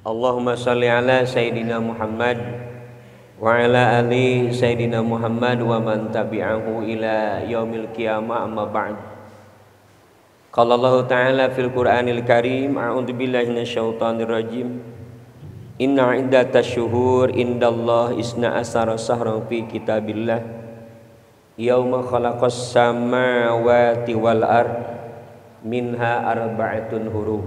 Allahumma shalli ala Sayyidina Muhammad wa ala ali Sayyidina Muhammad wa man tabi'ahu ila yaumil qiyamah, amma ba'd. Qala Allah ta'ala fil Qur'anil Karim, a'udzu billahi minasyaitonir rajim. Inna iddatash shuhur indallah isna asara sahran fi kitabillah yauma khalaqas samawati wal ard minha arba'atun hurum.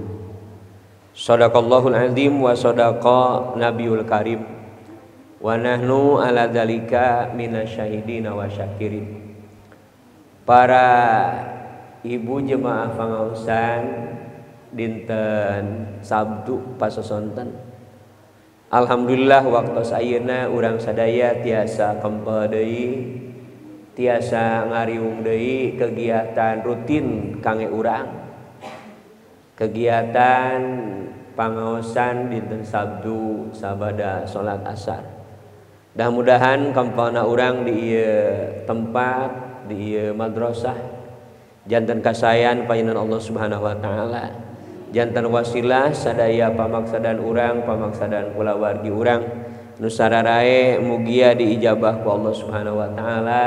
Shadaqallahul azim wa sadaqa nabiyul karim wa nahnu ala dzalika minasyahidina wa syakirin. Para ibu jemaah pangaosan dinten Sabtu pasosonten, alhamdulillah waktu ayeuna urang sadaya tiasa kempel deui, tiasa ngariung deui kegiatan rutin kangge urang, kegiatan pangaosan dinten Sabtu sabada salat asar. Mudah-mudahan kempelna urang di ieu tempat, di ieu madrasah janten kasayan panjenengan Allah Subhanahu wa taala, janten wasilah sadaya pamaksadan urang, pamaksadan kulawargi urang nu sararae mugia diijabah ku Allah Subhanahu wa taala.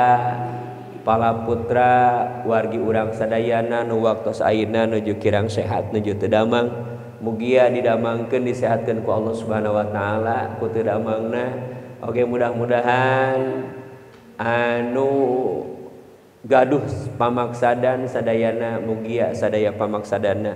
Pala putra wargi urang sadayana nu waktos ayeuna nuju kirang sehat nuju teu damang, mugia didamangkeun disehatkeun ku Allah Subhanahu wa taala ku teu damangna. Oke, mudah-mudahan anu gaduh pamaksadan sadayana mugia sadaya pamaksadana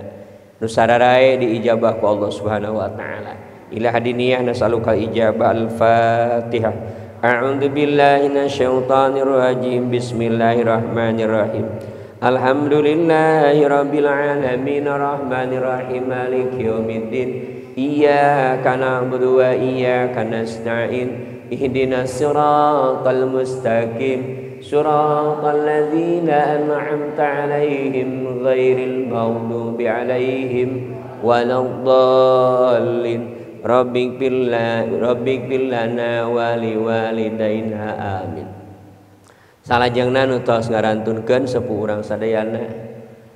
nu sararae diijabah ku Allah Subhanahu wa taala. Ila hadiniyah nas'aluka ijabah. Al-Fatihah. A'udzu billahi minasyaitonir rajim. Bismillahirrahmanirrahim. Alhamdulillahi rabbil alamin arrahmanir rahim maliki yaumiddin. Iyyaka na'budu wa iyyaka nasta'in. Ihdinas siratal mustaqim. Siratal ladzina an'amta 'alaihim ghairil maghdubi 'alaihim waladdallin. Rabbik lana wali walidaina amin. Salajengna nu tos ngarantunkeun sepuh urang sadayana,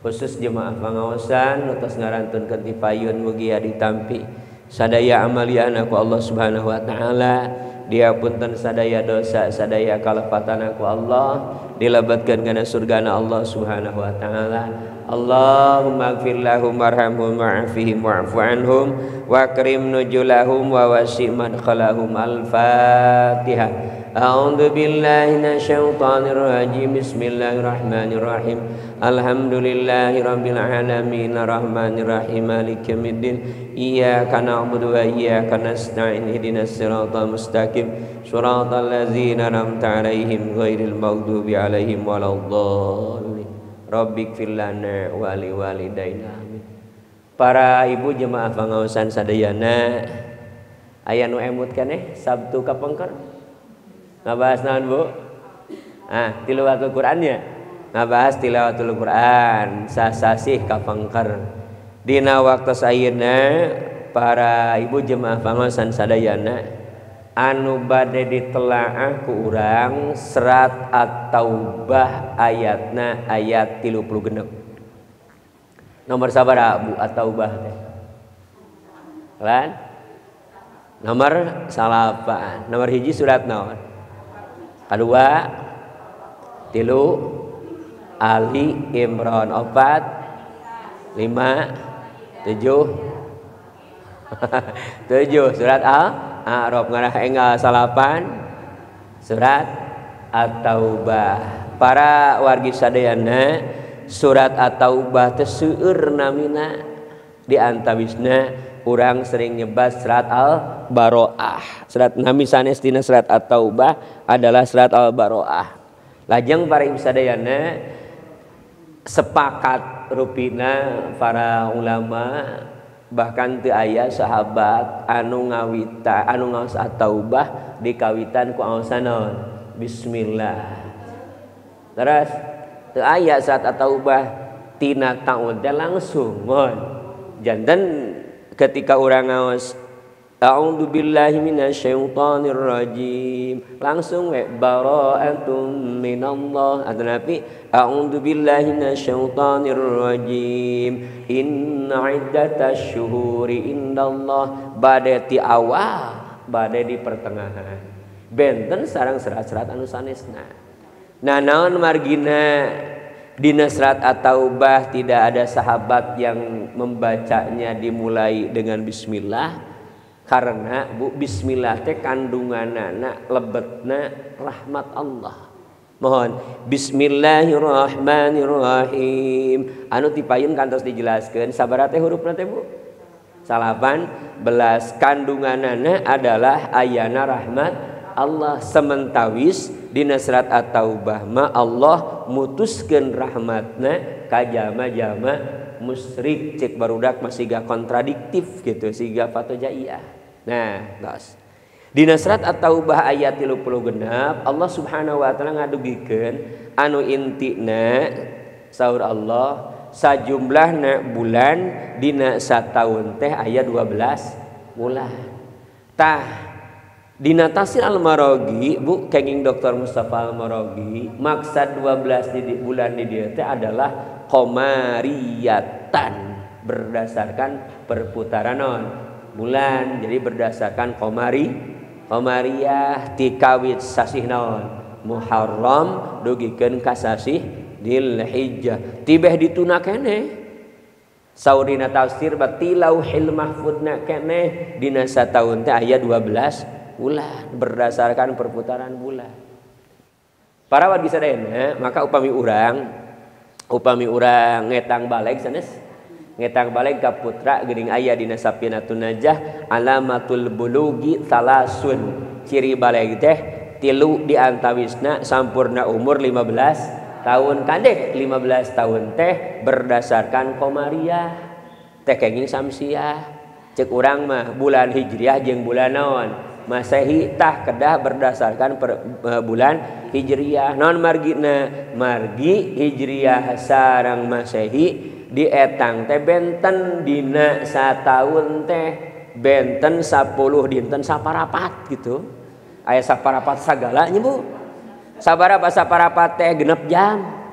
khusus jemaah pangaosan nu tos ngarantunkeun ti payun mugia ditampi sadaya amaliana ku Allah Subhanahu wa taala, diapunten sadaya dosa sadaya kalepatana ku Allah, dilebetkeun kana surgana Allah Subhanahu wa taala. Allahumma ighfir lahum warhamhum wa'afihim wa'fu anhum wa akrim nujulahum wa wasi' madkhalahum. Al-Fatihah. A'udzu billahi minasyaitonir rajim. Bismillahirrahmanirrahim. Alhamdulillahi rabbil alamin arrahmanir rahim maliki yaumiddin. Iyyaka na'budu wa iyyaka nasta'in. Ihdinas siratal mustaqim. Siratal ladzina an'amta 'alaihim ghairil maghdubi 'alaihim waladdallin. Rabbik lana wa liwalidaina amin. Para ibu jemaah pangaosan sadayana, aya nu emut keneh Sabtu kapengker ngabahas naon, Bu? Ah, tilawatul Qur'annya. Ngabahas tilawatul Qur'an sasasih kapengker. Dina waktos ayeuna para ibu jemaah pangaosan sadayana anu bade ditelaah ku urang serat At-Taubah ayatna ayat 36. Nomor sabaraha Bu At-Taubah teh? Lan? Nomor 9. Nomor 1 surat naon? Kadua, tilu, Ali Imran, 4, 5, 7, 7 surat Al-A'raf ngarah enggal 9 surat At-Taubah. Para wargi sadayana, surat At-Taubah teh seueur namina, di antawisna urang sering nyebat surat Al-Baroah. Surat nami sanes tina surat At-Taubah adalah surat Al-Baroah. Lajeng para ibu sadayana sepakat rupina para ulama, bahkan teu aya sahabat anu ngawita anu ngaos At-Taubah dikawitan ku aosan naon? Bismillah. Terus teu aya saat At-Taubah tina taun teh langsung mohon. Janten ketika urang ngaos A'udzu billahi minasyaitonir rajim. Langsung we bara'atum minallah atanapi a'udzu billahi minasyaitonir rajim. Inna iddatasy syuhuri indallah bade ti awal bade di pertengahan. Benten sareng serat-serat anu sanesna. Nah naon margina dina surat At-Taubah tidak ada sahabat yang membacanya dimulai dengan bismillah. Karena bu bismillah teh kandunganana lebetna rahmat Allah. Mohon bismillahirrahmanirrahim. Anu tipayun kantos dijelaskeun sabaraha teh hurufna teh bu? 18. Kandunganana adalah ayana rahmat Allah. Sementawis dina surat At-Taubah mah Allah mutuskeun rahmatna ka jama-jama musyrik cek barudak masih gak kontradiktif gitu siga fatojaiyah. Nah, tos. Dina surat At-Taubah ayat 36 Allah Subhanahu wa taala ngadugikeun anu intina saur Allah sajumlahna bulan dina sataun teh aya 12 bulan. Tah dina tafsir Al-Maraghi Bu kenging Dr. Mustafa Al-Maraghi maksad 12 di bulan di dieu teh adalah qamariyatan berdasarkan perputaran non bulan. Jadi berdasarkan qamariyah tikawit sasih naon Muharram dugikeun ka sasih Dzulhijjah tibeh dituna keneh saur dina tafsir bati lauhil mahfudna keneh dina sataun teh aya 12 bulan berdasarkan perputaran bulan. Para wargi sadayana maka upami urang ngetang balik sanes ngetang balik ka putra geuning aya dina Sapinatun Najah alamatul bulugi talasun ciri balik teh tilu di antawisna sampurna umur 15 tahun kadek 15 tahun teh berdasarkan komariah teh kenging samsiah cek urang mah bulan hijriah jeung bulan naon Masehi tah kedah berdasarkan bulan hijriah. Non margina margi hijriah sareng Masehi dietang teh benten dina sataun teh benten 10 dinten saparapat gitu. Aya saparapat sagala nya Bu. Sabaraha saparapat teh genep jam.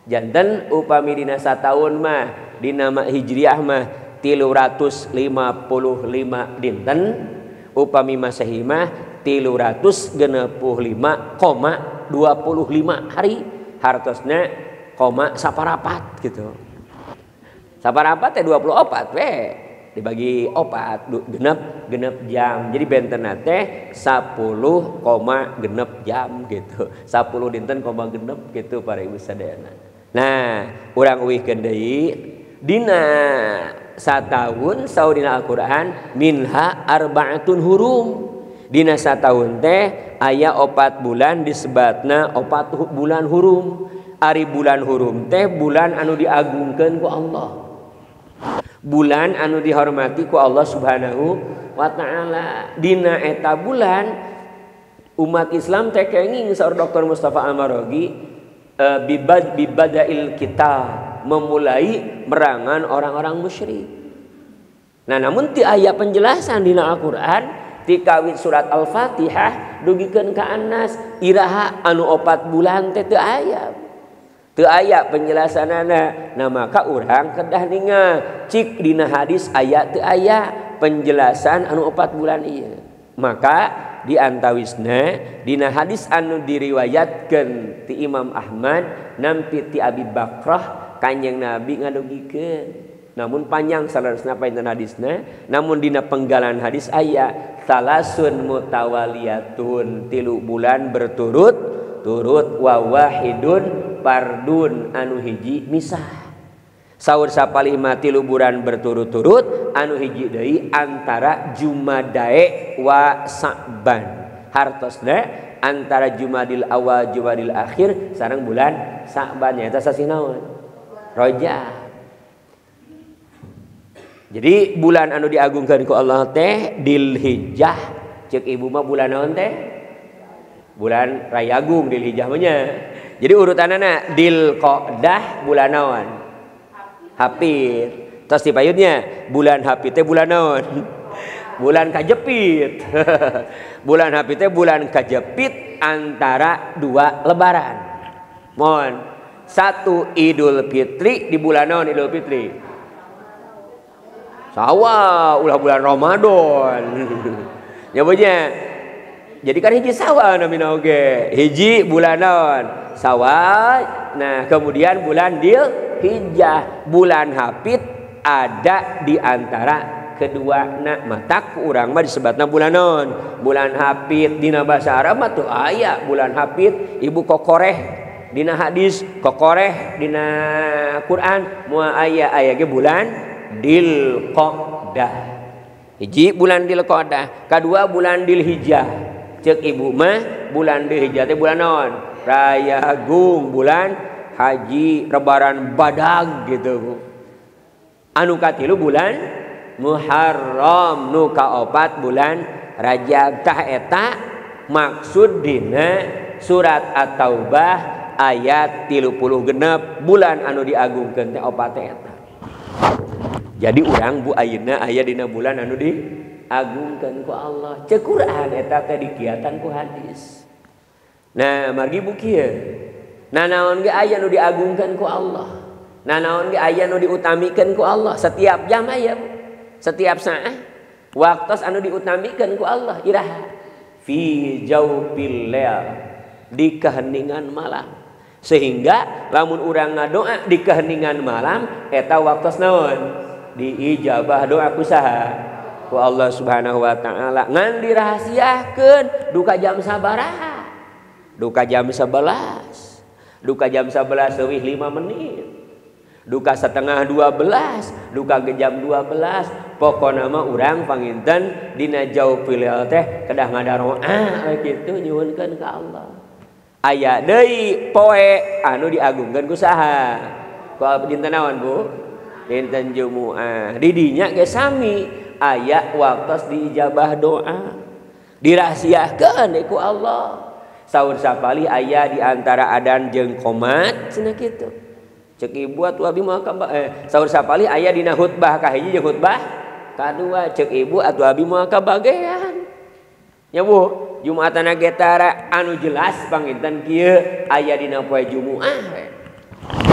Janten upami dina sataun mah dina hijriah mah 355 dinten. Upami Masehi mah 365,25 hari hartosna koma saparapat gitu. Saparapat teh 24 we dibagi 4 genep jam. Jadi bentena teh 10, genep jam gitu. 10 dinten koma genep gitu para ibu sadayana. Nah, urang uihkeun deui dina sataun saur dina Al-Qur'an minha arba'atun hurum. Dina sataun teh aya 4 bulan disebatna 4 bulan hurum. Ari bulan hurum teh bulan anu diagungkeun ku Allah. Bulan anu dihormati ku Allah Subhanahu wa taala. Dina eta bulan umat Islam teh kenging saur Dr. Mustafa Al-Maraghi bibadail kitab memulai merangan orang-orang musyrik. Nah, namun ti aya penjelasan dina Al-Qur'an ti kawit surat Al-Fatihah dugikeun ka An-Nas iraha anu 4 bulan teh teu aya. Teu aya penjelasanana. Nah, maka urang kedah ningal cik dina hadis aya teu aya penjelasan anu 4 bulan ieu. Maka di antawisna dina hadis anu diriwayatkeun ti Imam Ahmad nampi ti Abi Bakrah Kanjeng Nabi ngadugikeun. Namun panjang saleresna painten hadisna, namun dina penggalan hadis aya salasun mutawaliyatun 3 bulan berturut-turut wa wahidun fardun anu hiji misah. Saur sapalih mah 3 bulan berturut-turut anu hiji deui antara Jumadae wa Sa'ban. Hartosna antara Jumadil awal Jumadil akhir sareng bulan Sa'ban nyaeta sasih naon? Rajab. Jadi bulan anu diagungkeun ku Allah teh Dzulhijjah. Ceuk ibu mah bulan naon teh? Bulan Rayagung Dzulhijjah mah nya. Jadi urutanana Dzulqa'dah bulan naon? Hafid. Tos dipayunnya bulan Hafid teh bulan naon? Bulan kajepit. Bulan Hapit teh bulan kajepit antara dua lebaran. Mohon satu Idul Fitri di bulan naon Idul Fitri? Sawal, ulah bulan Ramadan. Nyebutnya. Jadi kan hiji Sawal namina oge. Hiji bulan naon? Sawal. Nah, kemudian bulan Dzulhijjah, bulan Hapit ada di antara kedua na matak urang mah disebutna bulan naon? Bulan Hapit. Dina bahasa Arab mah teu aya bulan Hapit, ibu kokoreh dina hadis, kokoreh dina Quran moal aya, aya ge bulan Dzulqa'dah. Hiji bulan Dzulqa'dah, kadua bulan Dzulhijjah. Cek ibu mah bulan Dzulhijjah teh bulan naon? Raya Agung, bulan haji, lebaran badag gitu Bu. Anu katilu bulan Muharram, nu kaopat bulan Rajab. Tah eta maksud dina surat At-Taubah ayat 36 bulan anu diagungkeun teh opat eta. Jadi urang bu ayeuna aya dina bulan anu diagungkeun ku Allah. Cek Quran eta teh dikiatan ku hadis. Nah, margi bu kieu. Nah, naon ge aya nu diagungkeun ku Allah. Nah, naon ge aya nu diutamikeun ku Allah. Setiap jam aya, Bu. Setiap saat waktos anu diutamikeun ku Allah iraha fi jaufil lail, di keheningan malam. Sehingga lamun urang ngadoa di keheningan malam eta waktos naon? Diijabah doa ku saha? Ku Allah Subhanahu wa taala. Ngan dirahasiakeun duka jam sabaraha? Duka jam 11. Duka jam 11 leuwih 5 menit. Duka setengah 12, duka ke jam 12. Pokona mah urang panginten dina jaufil lail teh kedah ngadaroa we kitu nyuhunkeun ka Allah. Aya deui poe anu diagungkeun ku saha? Ku dinten naon, Bu? Dinten Jumuah. Di dinya ge sami aya waktos diijabah doa. Dirahasiakeun ku Allah. Saur sapali aya di antara adan jeung qomat cenah kitu. Cek ibu atuh abi mah saur sapali aya dina khutbah kahiji jeung khutbah kadua. Cek ibu atuh abi mah kabagean. Nya Bu, Jumatan ge tara anu jelas panginten kieu aya dina poe Jumuah.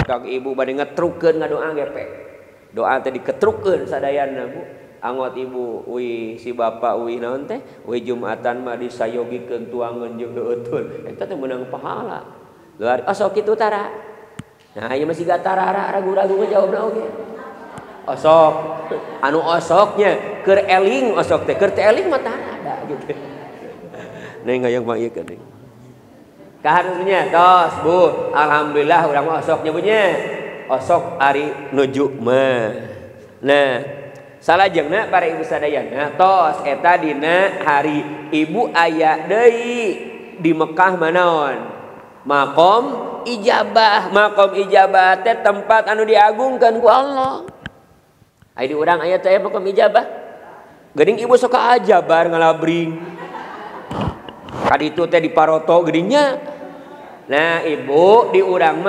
Kang ibu bade ngetrukeun ngadoa ge pe. Doa teh diketrukeun sadayana Bu. Angot ibu uih si bapak uih naon teh? Uih Jumatan mah disayogikeun tuangeun jeung deueutun. Eta teh meunang pahala. Luar osok kitu tara. Nah, ieu masih gak tarara ragu-ragu ngejawabna oge. Osok anu osoknya keur eling osok teh keur teh eling mah tara gitu. Neng hayang mah ieu kan. Kaharusnya tos Bu, alhamdulillah urang mah osok nya. Osok ari nuju mah. Nah, salajengna para ibu sadayana tos eta dina hari ibu aya deui di Mekah manaon? Makom ijabah. Makom ijabah teh tempat anu diagungkeun ku Allah. Aya di urang aya teh makom ijabah. Geuning ibu sok ajabar ngalabring. Kaditu teh di paroto geuning. Nah, ibu di urang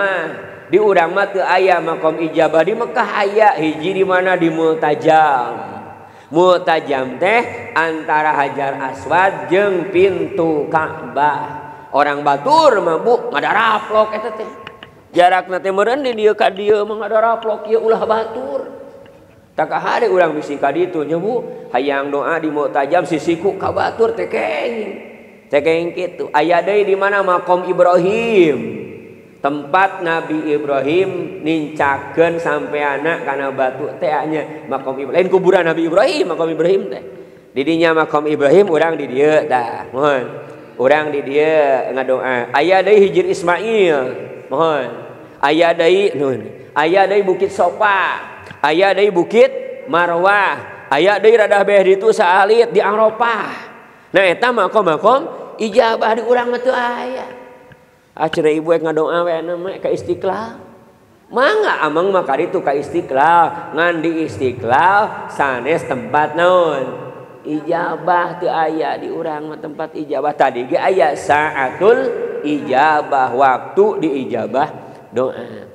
mah teu aya makom ijabah. Di Mekah aya hiji di mana? Di Multajam. Multajam teh antara Hajar Aswad jeung pintu Ka'bah. Orang batur mah Bu ngadaraplok eta teh. Jarakna teh meureun di dieu ka dieu mah ngadaraplok ieu ulah batur. Takahade urang bisi ka ditu nya Bu, hayang doa di Multajam sisiku ka batur teh kenging. Teh kenging kitu. Aya deui di mana makom Ibrahim. Tempat Nabi Ibrahim nincakeun sampai anak kana batu teh nya makom Ibrahim. Lain kuburan Nabi Ibrahim, makom Ibrahim teh. Di dinya makom Ibrahim urang di dieu tah. Mohon. Urang di dieu ngadoa. Aya deui Hijir Ismail. Mohon. Aya deui nun. Aya deui Bukit Sofa. Aya deui Bukit Marwah. Aya deui radah beh ditu saalit di Arafah. Nah eta makom-makom ijabah di urang mah teu aya. Ah cenah ibu ek ngadoa we mah ka Istiqlal. Mangga amang mah ka ditu ka Istiqlal, ngan di Istiqlal sanes tempat naon? Ijabah teu aya di urang mah tempat ijabah. Tadi ge aya saatul ijabah, waktu diijabah doa.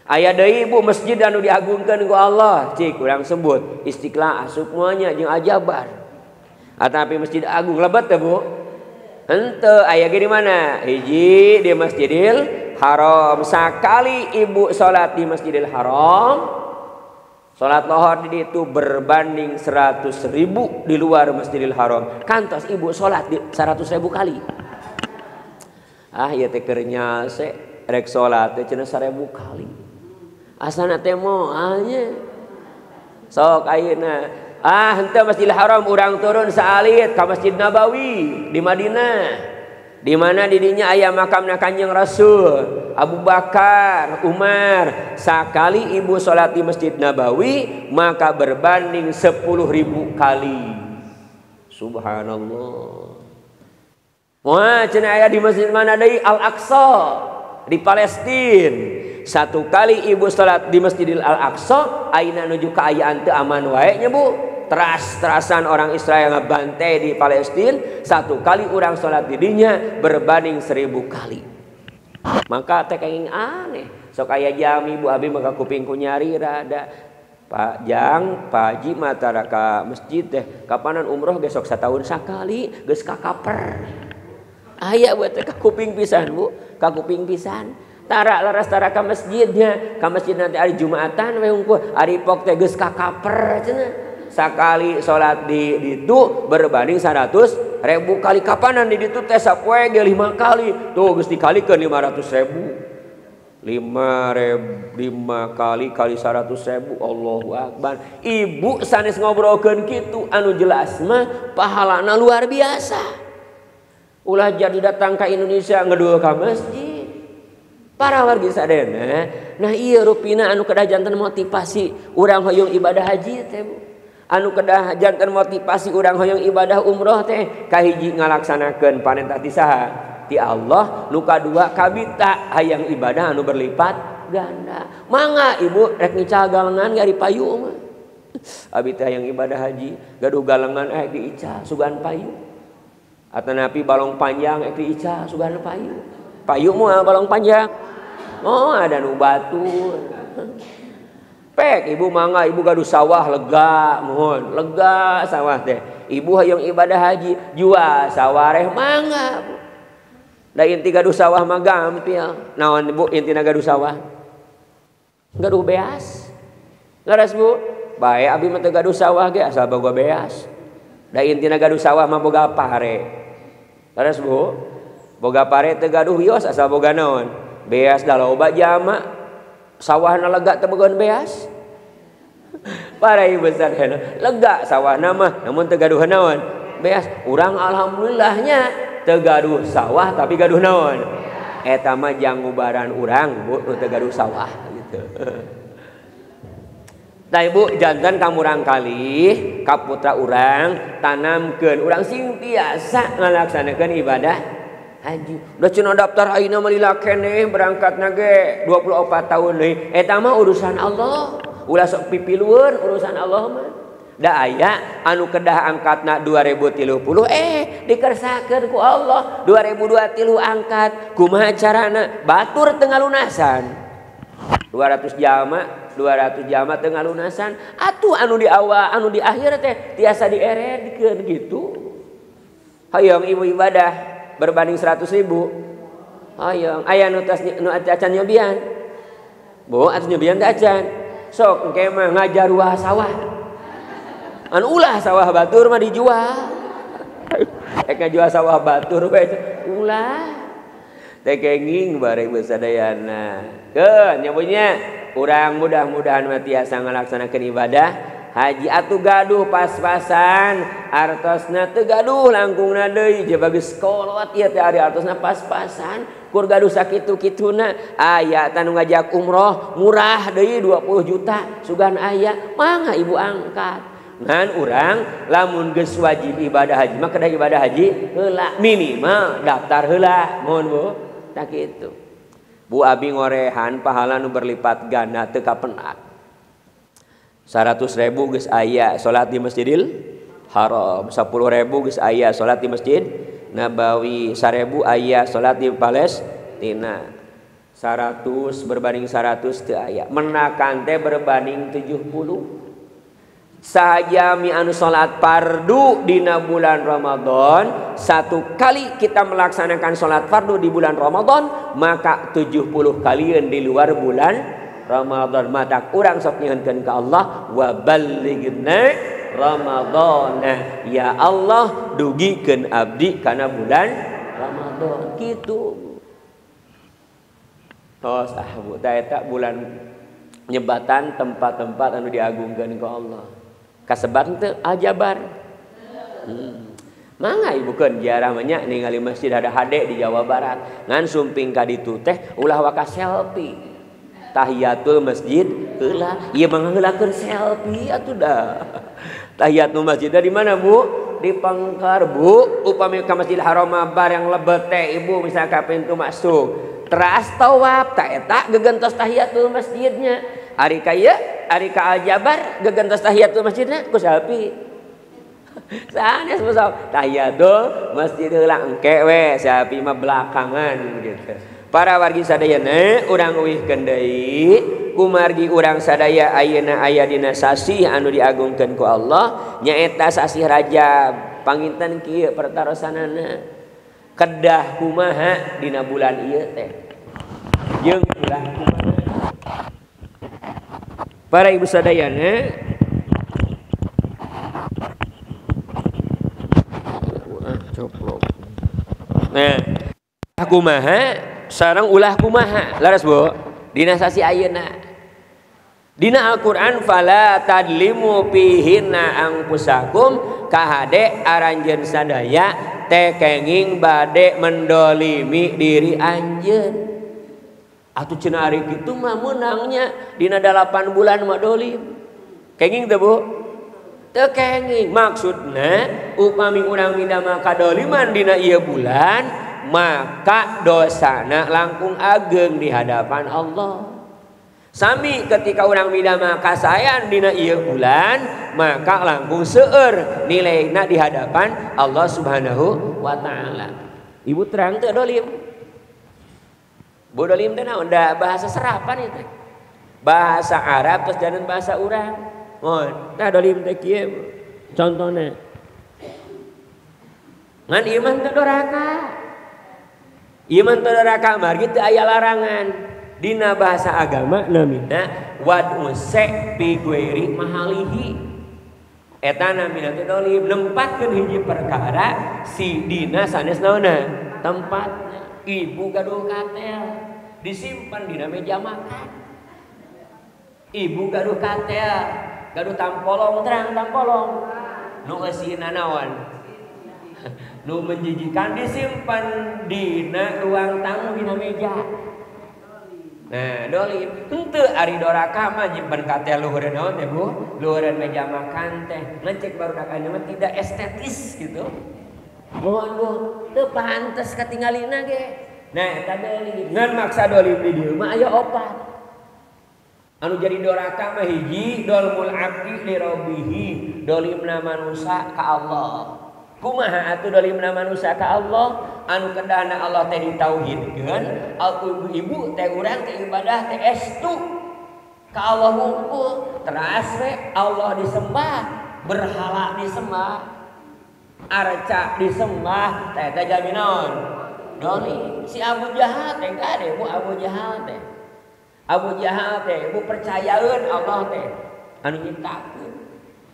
Aya deui Bu masjid anu diagungkeun ku Allah, cik urang sebut Istiqlal asup moal nya jeung Ajabar. Atapi Masjid Agung lebet teh Bu? Henteu, aya ge di mana? Hiji di Masjidil Haram. Sakali ibu salat di Masjidil Haram, salat lohor di ditu berbanding 100.000 di luar Masjidil Haram. Kantos ibu salat di 100.000 kali. Ah ieu teh keur nyase rek salat teh cenah 1.000 kali. Asana teh moal nya. Sok ayeuna ah henteu Masjidil Haram urang turun saalit ka Masjid Nabawi di Madinah. Di mana didinya aya makamna Kanjeng Rasul, Abu Bakar, Umar. Sakali ibu salat di Masjid Nabawi maka berbanding 10.000 kali. Subhanallah. Wah, cenah aya di masjid mana deui? Al-Aqsa di Palestina. Satu kali ibu salat di Masjidil Al-Aqsa, ayeuna nuju kaayaan teu aman wae nya Bu. Teras-terasan orang Israel ngebantai di Palestina. Satu kali orang salat di dinya berbanding 1.000 kali. Maka teh kenging aneh. Sok aya jami Bu abi maka kuping ku nyari rada. Pak Jang, Pak Haji mah tara ka masjid teh kapanan umroh ge sok satahun sakali geus kakaper. Aya buat teh kakuping pisan Bu, kakuping pisan. Tara laras tara ka masjidnya, ka masjid nanti ari Jumatan we hungkul, ari pok teh geus kakaper cenah. Sakali salat di ditu berbanding 100.000 kali. Kapanan di ditu teh sapoe ge 5 kali. Tuh geus dikalikeun 500.000. 5 kali kali 100.000. Allahu akbar. Ibu sanes ngobrolkeun kitu anu jelas mah pahalana luar biasa. Ulah jadi datang ka Indonesia ngedul ka masjid. Para wargi sadayana, nah ieu rupina anu kedah janten motivasi urang hoyong ibadah haji teh Bu. Anu kedah janten motivasi urang hoyong ibadah umroh teh kahiji ngalaksanakeun parentah ti saha? Ti Allah. Nu kadua kabita hayang ibadah anu berlipat ganda. Mangga ibu rek ngical galengan ge ari payu mah. Abi teh hayang ibadah haji, gaduh galengan diical sugan payu. Atanapi balong panjang diical sugan payu. Payu moal balong panjang. Oh ada nu batur. Pek ibu mangga ibu gaduh sawah lega mohon lega sawah teh. Ibu hayang ibadah haji jual sawah reh mangga Bu. Da inti gaduh sawah mah gampil. Naon Bu intina gaduh sawah? Gaduh beas. Leres Bu? Bae abi mah teu gaduh sawah ge asal boga beas. Da intina gaduh sawah mah boga pare. Leres Bu? Boga pare teu gaduh wios asal boga naon? Beas da loba jama. Sawahna lega teu boga beas. Para ibu sadayana lega sawahna mah namun teu gaduh naon? Beas. Urang alhamdulillahnya teu gaduh sawah tapi gaduh naon? Eta mah jangubaran urang Bu nu teu gaduh sawah gitu. Tah ibu janten ka murangkalih ka putra urang tanamkeun urang sing tiasa ngalaksanakeun ibadah haji. Udah cenah daftar ayeuna mah lila keneh berangkatna ge 24 tahun deui. Eta mah urusan Allah. Ulah sok pipilueun urusan Allah mah. Da aya anu kedah angkatna 2030 dikersakeun ku Allah 2023 angkat. Kumaha carana? Batur teu ngalunasan. 200 jalma, 200 jalma teu ngalunasan. Atuh anu di awal, anu di akhir teh tiasa dieredkeun gitu. Hoyong ibu ibadah berbanding 100.000. Hoyong aya nu tas nu acan nyobian. Bu atuh nyobian teh acan. Sok engke mah ngajaruah sawah. Anu ulah sawah batur mah dijual. Rek ngajual sawah batur we ulah. Teh kenging bare ibu sadayana. Keun nya punya urang mudah-mudahan mah tiasa ngalaksanakeun ibadah haji atuh gaduh pas-pasan artosna teu gaduh langkungna deui je bagus kolot ieu teh ari artosna pas-pasan kur gaduh sakitu-kituna aya tanu ngajak umroh murah deui 20 juta sugan aya mangga ibu angkat. Ngan urang lamun geus wajib ibadah haji mah kedah ibadah haji heula minimal daftar heula mohon Bu tak kitu. Bu abi ngorehan pahala nu berlipat ganda teu kapenak. 100.000 geus aya salat di Masjidil Haram, 10.000 geus aya salat di Masjid Nabawi, 1.000 aya salat di Palestina. 100 berbanding 100 teu aya. Menakan teh berbanding 70. Sajami anu salat fardu dina bulan Ramadan, satu kali kita melaksanakan salat fardu di bulan Ramadan, maka 70 kalian di luar bulan Ramadan. Mata urang sok nyuhunkeun ka Allah wa ballighna Ramadana. Ya Allah, dugikeun abdi kana bulan Ramadan. Kitu. Tos ah bu, eta bulan nyebatan tempat-tempat anu diagungkeun ku Allah. Kasebat teu Aljabar. Mangga ibu keun ziarah mah nya ningali masjid ada hade di Jawa Barat. Ngan sumping ka ditu teh ulah waka selfie. Tahiyatul masjid heula. Ieu mah ngeulakeun selfie atuh dah. Tahiyatul masjid di mana Bu? Di Pengker Bu. Upami ka Masjid Haram bar yang lebet teh ibu misalnya ka pintu masuk. Teras tawaf ta eta gegentos tahiyatul masjidnya. Ari ka ieu, ari ka Aljabar gegentos tahiyatul masjidna ku selfie. Sanes sok tahiyatul masjid heula engke we selfie mah belakangan gitu. Para wargi sadayana urang uihkeun deui kumargi urang sadaya ayeuna aya dina sasih anu diagungkeun ku Allah nyaeta sasih Rajab. Panginten kieu pertarosanana kedah kumaha dina bulan ieu teh jeung ulah kumaha. Para ibu sadayana coplok. Nah, kumaha sareng ulah kumaha laras Bu dina sasi ayeuna. Dina Al-Qur'an fala tadlimu fihinna anfusakum kahade aranjeun sadaya teh kenging bade mendolimi diri anjeun. Atuh cenah ari kitu mah meunangnya dina 8 bulan mah dolim. Kenging teu Bu? Teu kenging. Maksudna upami urang midamel kadoliman dina ieu bulan maka dosana langkung ageng di hadapan Allah. Sami ketika urang midamel kasayan dina ieu bulan maka langkung seueur nilaina di hadapan Allah Subhanahu wa taala. Ibu terang teu dolim? Bu dolim teh naon? Da bahasa serapan itu. Bahasa Arab terus jangan bahasa urang. Mohon, tah dolim teh kieu contohna. Ngan ieu mah teu doraka. Ieu mah teu doraka margi teu aya larangan. Dina bahasa agama namina wad'u se fi ghairi mahalihi. Eta namina teh dolim nempatkeun hiji perkara si dina sanes naonna tempatna. Ibu gaduh katel disimpan dina meja makan. Ibu gaduh katel, gaduh tampolong terang tampolong. Nu eusina naon? Nu menjijikan disimpan dina ruang tamu dina meja. Nah, dolim. Henteu ari doraka mah nyimpen katel luhureun naon teh Bu? Luhureun meja makan teh. Ngecek barudak ayeuna mah tidak estetis gitu. Mohon Bu, teu pantes katingalina ge. Nah, eta dolim. Ngan maksa dolim di dieu mah aya opat. Anu jadi doraka mah hiji dolmul abdi li rabbihi, dolimna manusa ka Allah. Kumaha atuh dolimna manusa ka Allah? Anu kedahna Allah teh ditauhidkeun, ibu teh urang teh ibadah teh estu ka Allah hungkul. Teras we Allah disembah, berhala disembah, arca disembah, teh teh jami naon? Dolim. Si Abu Jahal teh kade Bu Abu Jahal teh. Abu Jahal teh bu percayaeun Allah teh anu nyiptakeun.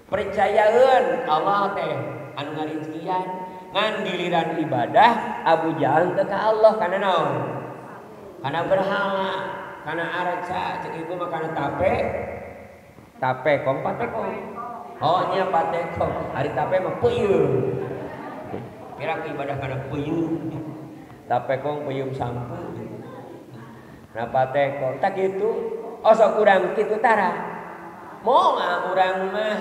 Percayaeun Allah teh anu ngarizkian. Ngan giliran ibadah Abu Jahal teh ka Allah kana naon? Kana berhala, kana arca, cek ibu mah kana tape. Tape kong patekong. Oh nya patekong, ari tape mah peuyeum. Kira ibadah kana peuyeum. Tape kong peuyeum sampu. Nah patekong tak gitu, osok urang kitu tara. Moal urang mah.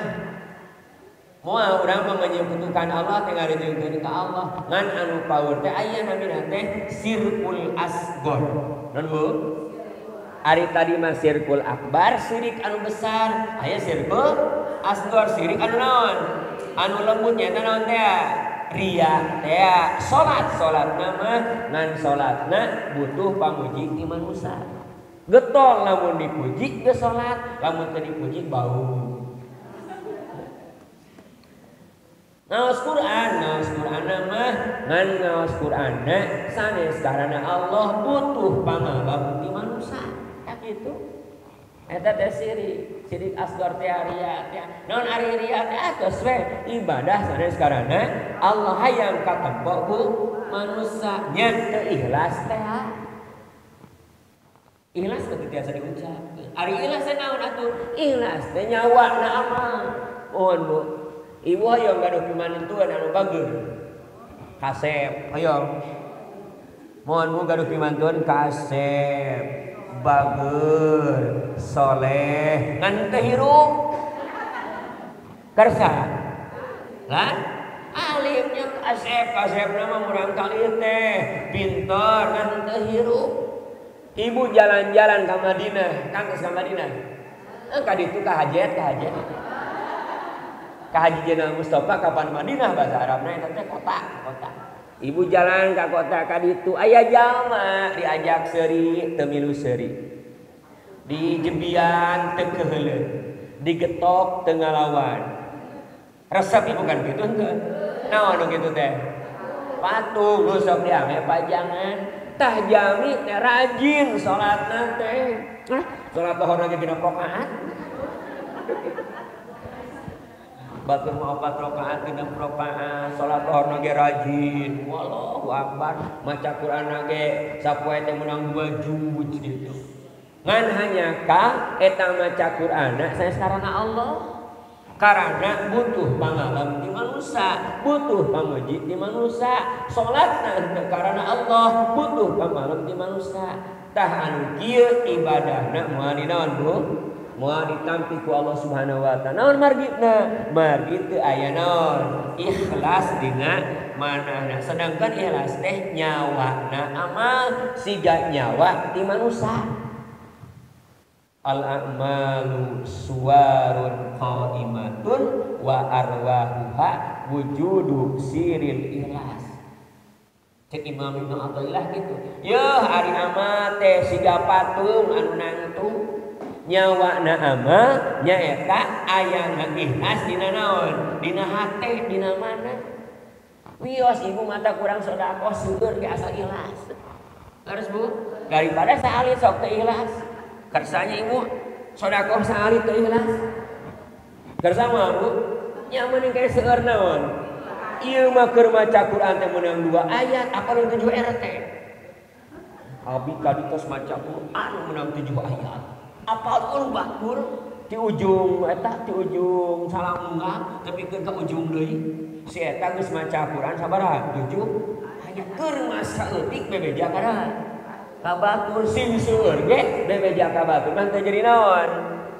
Moal urang mah menyekutukan Allah teh ngarijeukeun ka Allah. Ngan anu paur teh aya namina teh sirkul asghar. Naon Bu? Ari tadi mah sirkul akbar, sirik anu besar. Aya sirkul asghar, sirik anu naon? Anu lembut nya naon teh? Ria teh. Salat salatna mah ngan salatna butuh pamuji ti manusa. Getol lamun dipuji geus salat, lamun teu dipuji bau. Ngaos Quran, ngaos Quran mah ngan ngaos Quranna sanes karana Allah butuh pangalap ti manusia. Tak kitu. Eta teh sirik, sirik asgar teh ria teh. Naon ari ria teh atos we ibadah sanes karana Allah hayang katempo ku manusia nya teu ikhlas teh. Ikhlas teh tiasa diucapkeun. Ari ikhlas teh naon atuh? Ikhlas teh nyawana amal. Mohon Bu. Ibu hoyong gaduh pimantuan anu bager. Kasep hoyong. Mohon Bu gaduh pimantuan kasep, bager, soleh, ngan teu hirup. Kersa. Lah alimnya kasep, kasepna mah murang kali teh, pinter ngan teu hirup. Ibu jalan-jalan ka Madinah, kang geus ka Madinah. Ka ditu ka hajet, ka hajet. Ka Haji Jenal Mustafa kapan Madinah bahasa Arabna eta teh kota, kota. Ibu jalan ka kota ka ditu aya jalma diajak seuri teu milu seuri. Di jebian teu keuheuleun, digetok teu ngalawan. Resep ibu kan kitu henteu. Naon nu kitu teh? Patung nu sok diame pajangan. Tah jami teh rajin salatna teh. Salat lohor ge 6 rakaat. Batur mah 4 rakaat, 6 rakaat, salat lohor ge rajin. Wallahu akbar, maca Quran ge sapoe teh meunang 2 juz gitu. Ngan hanya ka eta maca Quran sanes karana Allah. Karena butuh pangalam di manusia, butuh pamuji di manusia, salatna henteu karana Allah, butuh pamalam di manusia. Tah anu kieu ibadahna moal dinaon Bu? Moal ditampi ku Allah Subhanahu wa taala. Naon margina? Margi teu aya naon? Ikhlas dina manahna. Sedangkan ikhlas teh nyawana amal siga nyawa ti manusia. Al-a'malu suwarun qaimatun wa arwahuha wujudu siril ikhlas. Cek Imam Ibnu Athaillah gitu. Yeuh ari amal teh siga patung anu nangtung. Nyawana amal nyaeta ayana ikhlas dina naon? Dina hate, dina mana? Wios ibu mata kurang sedekah seueur ge asal ikhlas. Harus Bu, daripada saalit sok teu ikhlas. Kersanya ibu sedekah saalit teu ikhlas. Kersa mah Bu, nyaman yang kayak seueur naon? Ieu mah keur maca Quran teh meunang 2 ayat, apa nu 7 RT? Abi kadi tos maca Quran meunang 7 ayat. Apal batur di ujung eta di ujung salamungga tepikeun ka ujung deui. Si eta geus maca Quran sabaraha? 7 ayat. Keur masa eutik bebeja kana ka batur sing seueur ge bebeja ka batur mah teu jadi naon?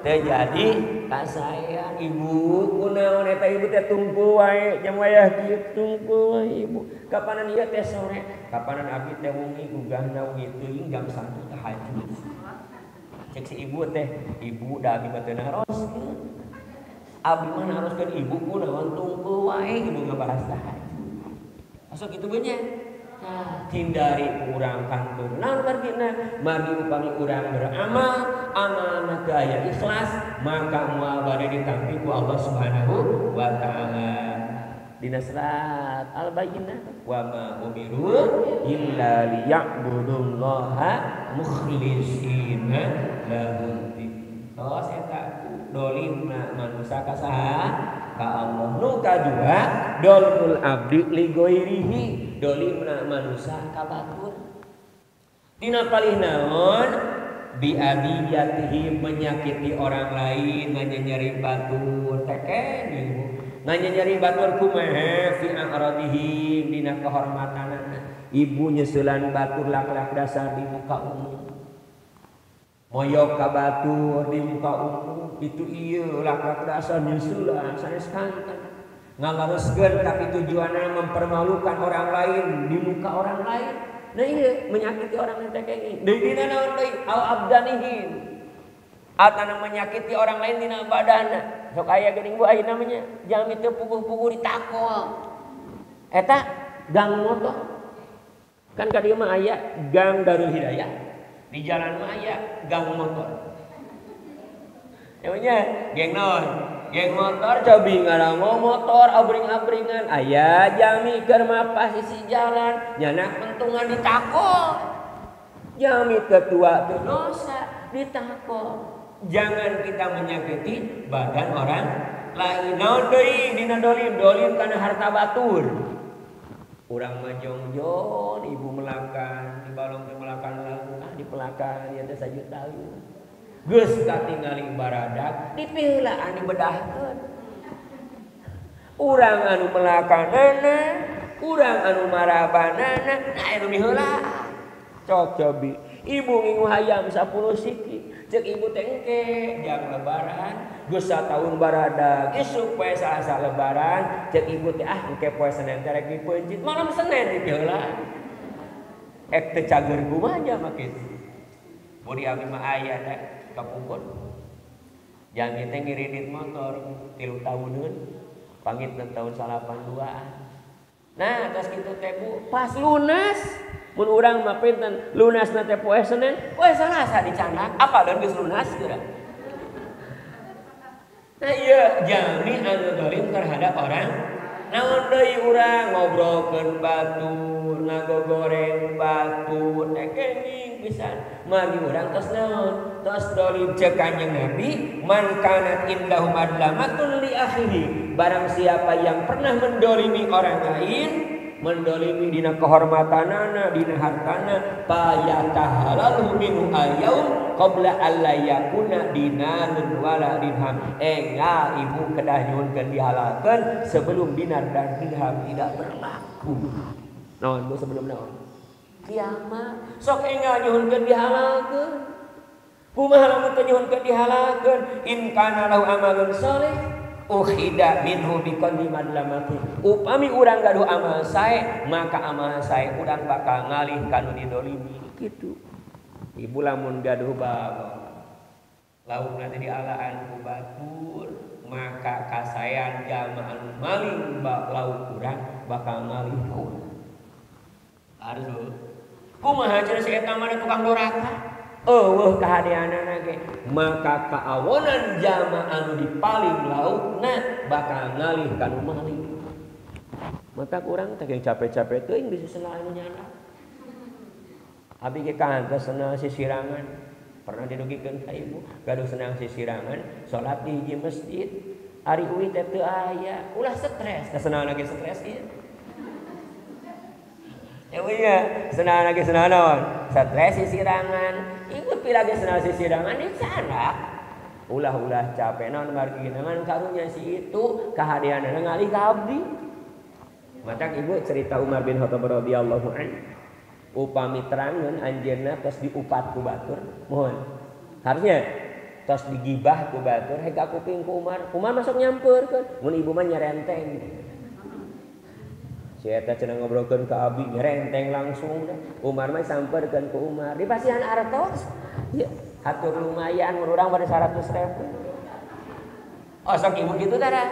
Teu jadi kasaean ibu. Kunaon eta ibu teh tungku wae jam wayah kieu tungku wae ibu. Kapanan ieu teh sore, kapanan abi teh wengi gugahna wengi teuing jam 1 tahajud. Cek si ibu teh, ibu da abi mah teu naroskeun. Abi mah naroskeun ibu kunaon tungku wae ibu ngabahas tahajud. Masuk kitu nya. Nah, hindari urang kantun. Naon margina? Margi upami urang beramal, amalna teu aya ikhlas, maka moal bade ditampi ku Allah Subhanahu wa taala. Dina surat Al-Bayyinah, wa ma umiru illa liya'budullaha mukhlishina lahuddin. Tos eta dolimna manusia ka saha? Ka Allah. Nu kadua dolmul abdi li ghairihi, dolimna manusia ka batur. Dina palih naon? Bi adiyatihi, menyakiti orang lain, nganyeri batur teken ibu. Nganyeri batur kumaha fi a'radihim, dina kehormatanana. Ibu nyeuselan batur lak-lak dasar di muka umum. Moyok ka batur di muka umum itu ieu lak-lak dasar nyeuselan sanes kanten. Ngalareskeun tapi tujuanna mempermalukan orang lain di muka orang lain. Nah iya menyakiti orang lain teh kenging. Deui dina naon deui? Au abdanihin. Atana menyakiti orang lain dina badana. Sok aya geuning Bu ayeuna mah nya jalmi teu puguh-puguh ditakol. Eta gang motor. Kan ka dieu mah aya gang Darul Hidayah. Di jalan mah aya gang motor. Emangnya geng naon? Geng motor cobi ngarango motor abring-abringan aya jami keur mapah sisi jalan nyanak pentungan ditakol. Jami ketua teu dosa ditakol. Jangan kita menyakiti badan orang lain. Naon deui dina dolim? Dolim kana harta batur. Urang mah jongjon ibu melakan di balong teh melakan lauk ah dipelakan ieu teh sajuta. Geus katingali baradak dipiheulaan dibedahkeun. Urang anu melakanana, urang anu marabanana, nah anu miheulaan. Cok cobi, ibu ngingu hayam 10 siki, cek ibu teh engke jang lebaran, geus sataun baradak, isuk poe Salasa lebaran, cek ibu teh ah engke poe Senin teh rek dipeuncit, malam Senin dipiheulaan. Ek teu cager kumaha mah kitu. Budi abi mah aya da kapungkur. Jami teh ngiridit motor 3 tahuneun, pangitna tahun 82-an. Nah, tos kitu teh Bu, pas lunas mun urang mah pinten lunasna teh poe Senin, poe Salasa dicandak, apaleun geus lunas geura. Nah ieu jami anu dolim terhadap orang. Naon deui urang ngobrolkeun batur, ngagogoreng batur, teh kenging pisan. Mari urang tos naon? Tos dolim ceuk Kanjeng Nabi, man kanat indahu madlamatun li akhihi. Barang siapa yang pernah mendolimi orang lain, mendolimi dina kehormatanana, dina hartana, payatahalalu minhu al-yaum qabla alla yakuna dinarun wala dirham. Engal ibu kedah nyuhunkeun dihalalkeun sebelum dinar dan dirham tidak berlaku. Naon bu sebelum naon? Kiamat. Sok enggal nyuhunkeun dihalalkeun. Kumaha lamun teu nyuhunkeun dihalalkeun? In kana lahu amalun sholih ukhida minhu biqadri madlamati. Upami urang gaduh amal sae, maka amal sae urang bakal ngalih kanu didolimi kitu. Ibu lamun gaduh bagong laukna teh dialaan ku batur, maka kasaean jalma anu maling lauk urang bakal ngalih ka urang. Harus kumaha cenah si eta mah tukang doraka? Eueuh kahadeanana ge, maka kaawonan jalma anu dipaling laukna bakal ngalih ka nu maling. Mata urang teh capek-capek teuing bisa senang anu nyana. Abi ge kantos senang sisirangan, pernah didugikeun ka ibu, gaduh senang sisirangan, salat di hiji masjid, ari uih teh teu aya, ulah stres, da senang lagi stres ieu. Ya iya, senang lagi senang naon? Stres sisirangan. Ibu pilih senang sisirangan di sana. Ulah-ulah capek naon margi ngan karunya si itu kahadeanana ngalih ka abdi. Matak ibu cerita Umar bin Khattab radhiyallahu anhu. Upami terangeun anjeunna tos diupat ku batur, mohon. Harusnya tos digibah ku batur hega kuping ku Umar. Umar masuk nyampeurkeun, mun ibu mah nyerenteng. Si eta cenah ngobrolkeun ka abi nyerenteng langsung dah. Umar mah sampeurkeun ku Umar, dipasihan artos. Ya, hatur lumayan mun urang pada 100.000. Oh sok ibu kitu tara.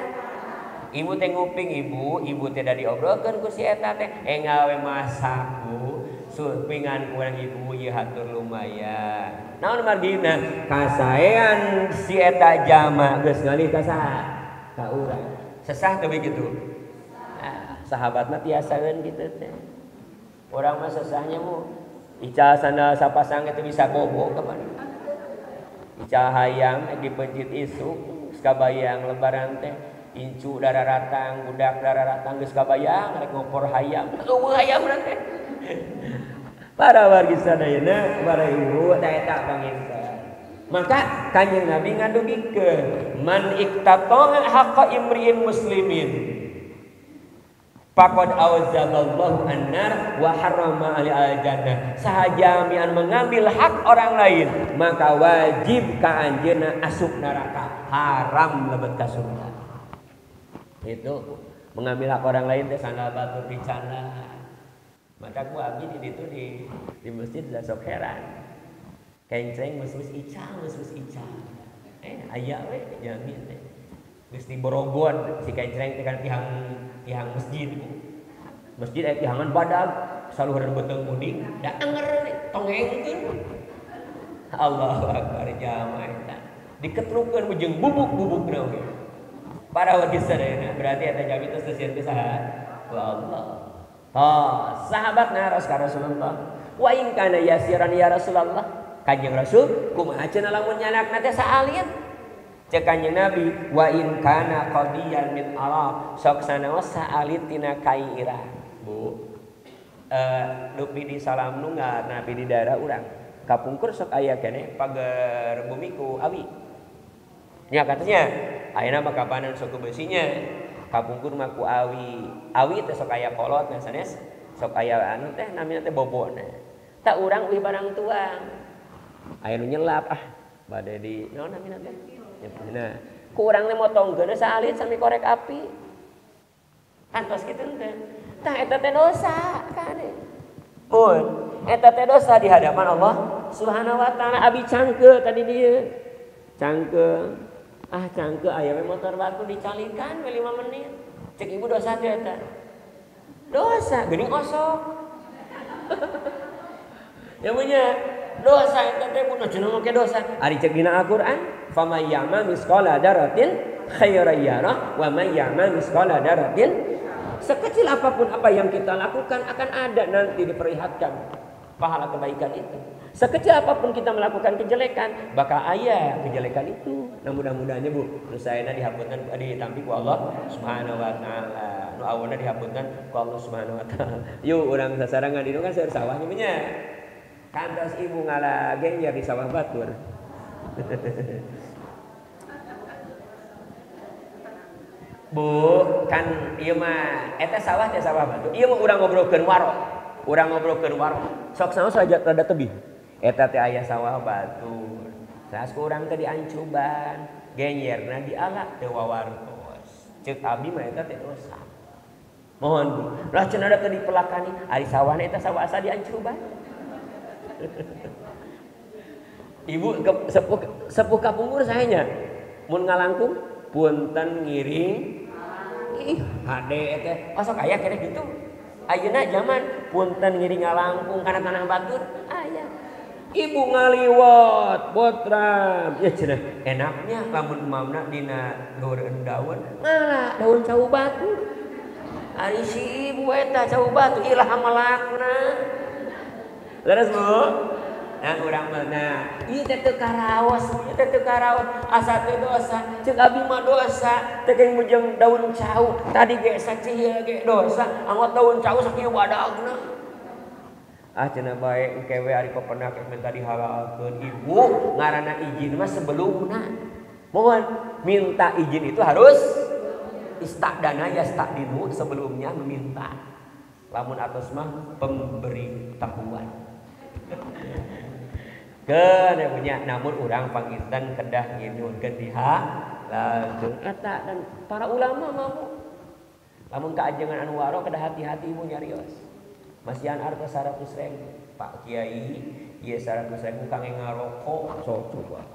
Ibu teh nguping ibu, ibu teh da diobrolkeun ku si eta teh, enggal we masak bu. Supingan kurang ibu ieu hatur lumayan. Naon margina? Kasaean si eta jalma geus ngalih ka saha? Ka urang. Sesah teu begitu? Nah, sahabat mah tiasaeun kitu teh. Urang mah sesahnya mu ical sandal sapasang teh bisa bobo ka mana. Ical hayam dipencit isuk geus kabayang lebaran teh incu dararatang, budak dararatang geus kabayang rek ngopor hayam. Eueuh hayam teh. Para wargi sadayana, para ibu da eta panginten. Maka Kanjeng Nabi ngadugikeun, man iktata'a haqqa imri'in muslimin faqad auzaballahu annar wa harrama ali al-jannah. Saha jami'an mengambil hak orang lain, maka wajib ka anjeunna asup neraka, haram lebet ka surga. Itu mengambil hak orang lain teh sandal batur dicanda. Maka ku abdi di ditu di masjid lah sok heran. Kenceng geus ical, geus ical. Aya we jami teh. Geus diborogon si kenceng teh kan tihang masjid. Masjid aya tihangan badag, saluhureun beuteung kuning, da anger tongengkeun. Allahu akbar jamaah eta. Diketrukeun jeung bubuk-bubukna we. Para wargi sadayana berarti eta jami tos teu ku saha? Ku Allah. Oh, sahabat naros ka Rasulullah. Wa in kana yasiran ya Rasulullah. Kanjeng Rasul kumaha cenah lamun nyanakna teh saalit? Cek Kanjeng Nabi wa in kana qadiyan min arab sok sanaos saalit tina kai irah. Bu, dupi di salam nunggal napi di daerah urang. Kapungkur sok aya keneh pagar bumi ku awi. Nya katanya ayeuna mah kapanan sok ku besinya. Kapungkur mah ku awi. Awi teh sok aya kolot nah sanes sok aya anu teh namina teh bobona. Tak urang uih barang tuang. Aya nu nyelap ah bade di naon namina teh? Nah, ku urang teh motongkeun saalit sami korek api. Kantos kitu teh. Tah eta teh dosa kane. Mun eta teh dosa di hadapan Allah Subhanahu wa taala. Abi cangke tadi dieu. Cangke. Ah cangke aya we motor batu dicalikan we 5 menit. Cek ibu dosa teh eta. Dosa geuning osok. Ya punya dosa eta teh mun cenah make dosa. Ari cek dina Al-Qur'an, "Faman ya'mal misqala dzarratin khairan yarah wa man ya'mal misqala dzarratin." Sekecil apapun apa yang kita lakukan akan ada nanti diperlihatkan pahala kebaikan itu. Sekecil apapun kita melakukan kejelekan, bakal aya kejelekan itu. Nah mudah-mudahannya Bu, nu saena dihapunten ditampi ku Allah Subhanahu wa taala. Nu aweuna dihapunten ku Allah Subhanahu wa taala. Yuk urang sasarangan di kan seueur sawahnya nya. Kantos ibu ngala gengyer di sawah batur. Bu, kan ieu mah eta sawah teh sawah batu. Ieu mah urang ngobrolkeun waro. Urang ngobrolkeun waro. Sok saos aja rada tebih. Eta teh aya sawah batur. Saas ku urang teh diancuban, genyerna diala teu wawartos. Ceuk abi mah eta teh dosa. Mohon Bu, lah cenah teh dipelakani, ari sawahna eta sawah asa diancuban. Ibu sepuh sepuh kapungkur saenya mun ngalangkung punten ngiring ih hade teh osok aya keneh kitu. Ayeuna zaman punten ngiring ngalangkung kana tanah batur aya. Ibu ngaliwat botram ya cenah enaknya lamun emamna dina luhureun daun ngala daun cau batur. Ari si ibu eta cau batu ilah malakna. Leres Bu? Nah urang mah nah ieu teh teu karaos, ieu teh teu karaos, asa teh dosa, ceuk abi mah dosa, teh keng mujeng daun cau, tadi ge sacieu ge dosa, angot daun cau sakieu badagna. Ah cenah bae engke we ari papendak minta dihalalkeun ibu, ngaranna izin mah sebelumna. Mohon minta izin itu harus istadana yastadinu sebelumnya meminta. Lamun atos mah pemberitahuan. Keun punya namun urang panginten kedah nyuhunkeun dihalalkeun eta dan para ulama mah Bu. Lamun kaajengan anu waro kedah hati-hati ibu nyarios. Masihan artos 100.000. Pak Kiai ieu 100.000 kangge ngarokok sok coba.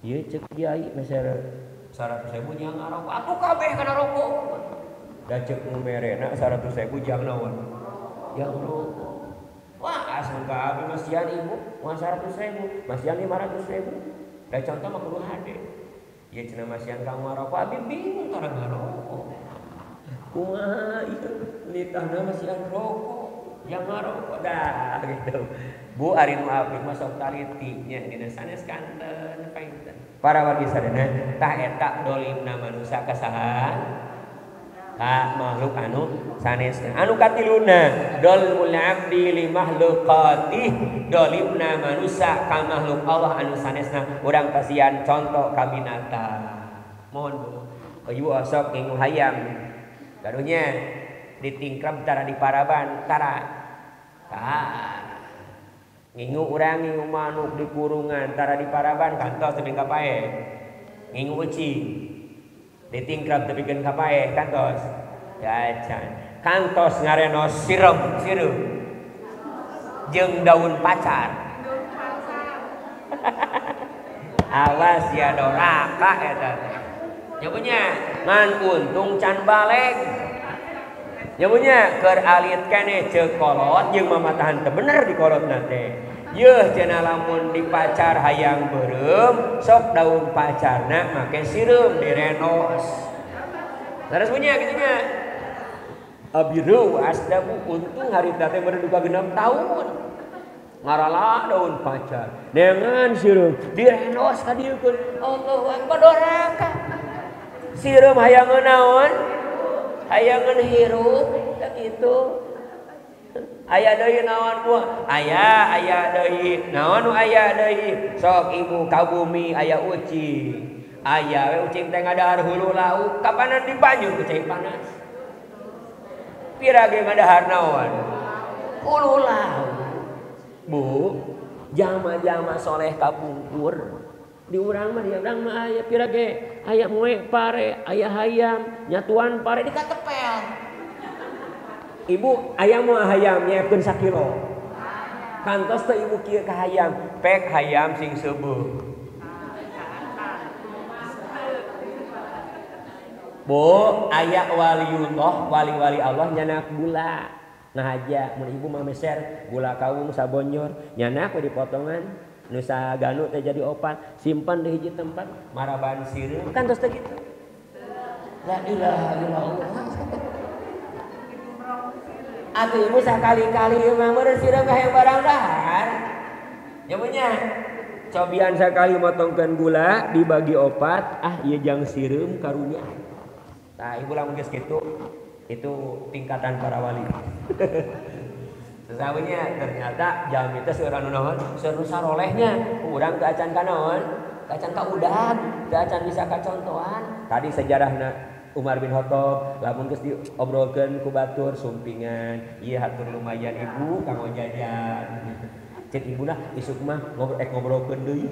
Ieu ceuk kiai meser 100.000 jang ngarokok. Atuh kabeh kana rokok. Da ceuk nu merena 100.000 jang naon? Jang rokok. Wah, asal ka abi masihan ibu, moal 100.000, masihan 500.000. Da contoh mah kudu hade. Ieu cenah masihan ka ngarokok, abi bingung tara ngarokok. Kumaha ieu nitahna masihan rokok, jang ngarokok dah gitu. Bu ari nu abdi mah sok taliti nya dina sanes kanten painten. Para wargi sadayana tah eta dolimna manusa ka saha? Ka makhluk anu sanesna. Anu katiluna dolmul abdi li makhluqatih, dolimna manusa ka makhluk Allah anu sanesna. Urang pasian contoh ka binatang. Mohon Bu, ibu osok ngingu hayam. Karunya ditingkrab tara diparaban tara. Tah. Ngingu urang ngingu manuk di kurungan tara diparaban kantos teu kapae. Ngingu ucing ditingkrab teu pikeun kapae kantos. Jajan. Kantos ngarenos sirup sirup jeung daun pacar. Awas ya doraka eta teh. Nya punya ngan untung can baleg. Nya punya keur alit keneh ceuk kolot jeung mamatahan teu bener di kolotna teh. Yeuh cenah lamun dipacar hayang beureum, sok daun pacarna make sireum direnos. Leres punya kitu nya. Abi reuas da Bu, untung harita teh meureun duka 6 tahun. Ngarala daun pacar, neangan sireum direnos ka dieu keun. Allahu akbar doraka. Sireum hayangeun naon? Hayangeun hirup da kitu. Aya deui naon Bu? Aya, aya deui. Naon nu aya deui? Sok ibu ka bumi aya ucing. Aya we ucing teh ngadahar hulu lauk, kapanan dibanjur ku cai panas. Pira ge ngadahar naon? Hulu lauk. Bu, jama-jama soleh kapungkur. Di urang mah, di urang mah aya pira ge aya moe pare, aya hayam, nyatuan pare dikatepel. Ibu ayam mau hayam nyiapkeun sakilo. Kantos teh ibu kieu ka hayam, pek hayam sing seubeuh. Bu, aya waliullah, wali-wali Allah nyanak gula. Nah aja mun ibu mah meser gula kawung sabonjor, nyanak we dipotongan nu saganu teh jadi opat, simpan di hiji tempat, maraban sireum kantos teh kitu. La ilaha illallah. Atuh ibu sakali-kali mah meureun sireum ka hayang barang dahar. Nya punya. Cobian sakali motongkeun gula dibagi opat, ah ieu jang sireum karunya. Tah ibu lamun geus kitu, itu tingkatan para wali. Sesawenya ternyata jalmi teh seueur anu naon? Seueur nu sarolehnya, urang teu acan ka naon? Teu acan ka udag, teu acan bisa kacontohan. Tadi sejarahna Umar bin Khattab lamun geus diobrolkeun ku batur sumpingan, ieu hatur lumayan ibu kanggo jajan. Cek ibuna isuk mah ngobrolkeun deui.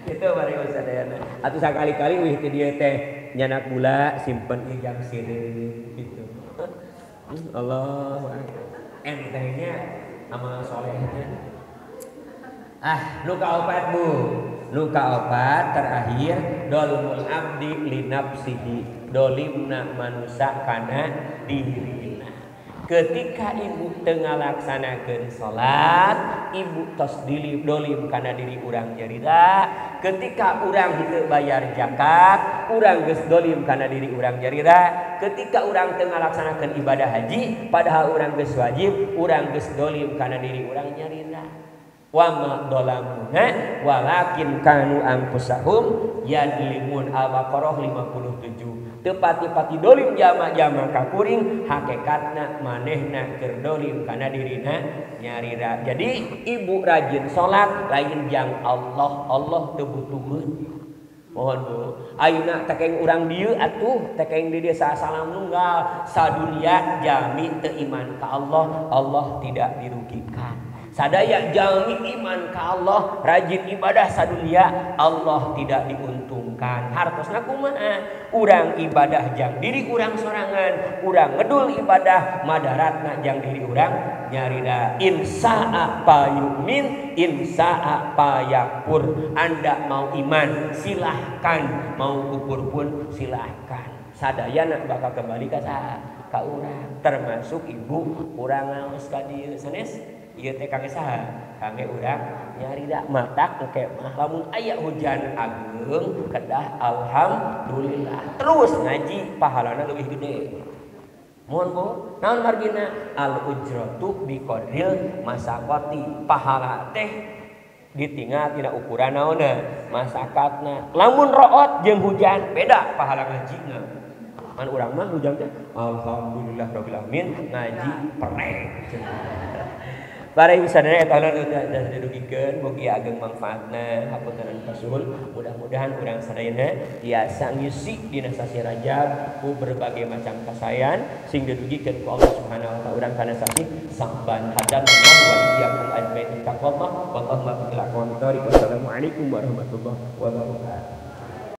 Itu bari sadayana. Atuh sakali-kali wih ti dieu teh nyanak gula simpen ieu jang sireum gitu. Allah entengnya amal solehnya. Ah, nu kaopat Bu. Nu kaopat terakhir dolmul abdi li nafsihi, dolimna manusa kana dirina. Ketika ibu teu ngalaksanakeun salat, ibu tos dolim kana diri urang nyarira. Ketika urang henteu bayar zakat, urang geus dolim kana diri urang nyarira. Ketika urang teu ngalaksanakeun ibadah haji, padahal urang geus wajib, urang geus dolim kana diri urang nyarira. Wa ma dolamuna walakin kanu anfusahum yadlimun. Al-Baqarah 57. Teu pati-pati dolim jama-jama kakuring, hakikatna manehna keur dolim kana dirina nyarira. Jadi ibu rajin salat lain jang Allah, Allah teu butuheun. Mohon Bu, ayeuna tekeng urang dieu atuh, tekeng di dieu sasalam nunggal, sadunia jami teu iman ka Allah, Allah tidak dirugikan. Sadaya jalmi iman ka Allah, rajin ibadah sadunia, Allah tidak diuntungkan. Hartosna kumaha? Urang ibadah jang diri urang sorangan, urang ngedul ibadah madaratna jang diri urang nyarira. Insa'a payumin, insa'a payakfur. Anda mau iman silahkan, mau kufur pun silahkan. Sadayana bakal kembali ka saha? Ka urang, termasuk ibu urang ngaos ka dieu sanes. Ieu teh kangge saha? Kangge urang nyarira. Matak engke mah lamun aya hujan ageung kedah alhamdulillah. Terus ngaji pahalana leuwih gede. Mohon Bu, naon margina? Al ujratu bi qadril masaqati. Pahala teh ditinggal tina ukuran naonna? Masakatna. Lamun root jeung hujan beda pahala ngajina. Man urang mah hujan teh alhamdulillah rabbil alamin ngaji pereng. Para ibu sadaya eta nu didugikeun mugi ageng manfaatna, hapunten kasuhun. Mudah-mudahan urang sadayana tiasa ngisi dina sasi Rajab ku berbagai macam kasayan sing didugikeun ku Allah Subhanahu wa taala urang kana sasi Sa'ban. Hadan wa iyyakum ajmain taqwa wa Allahumma bil aqwamit thariq. Wassalamualaikum warahmatullahi wabarakatuh.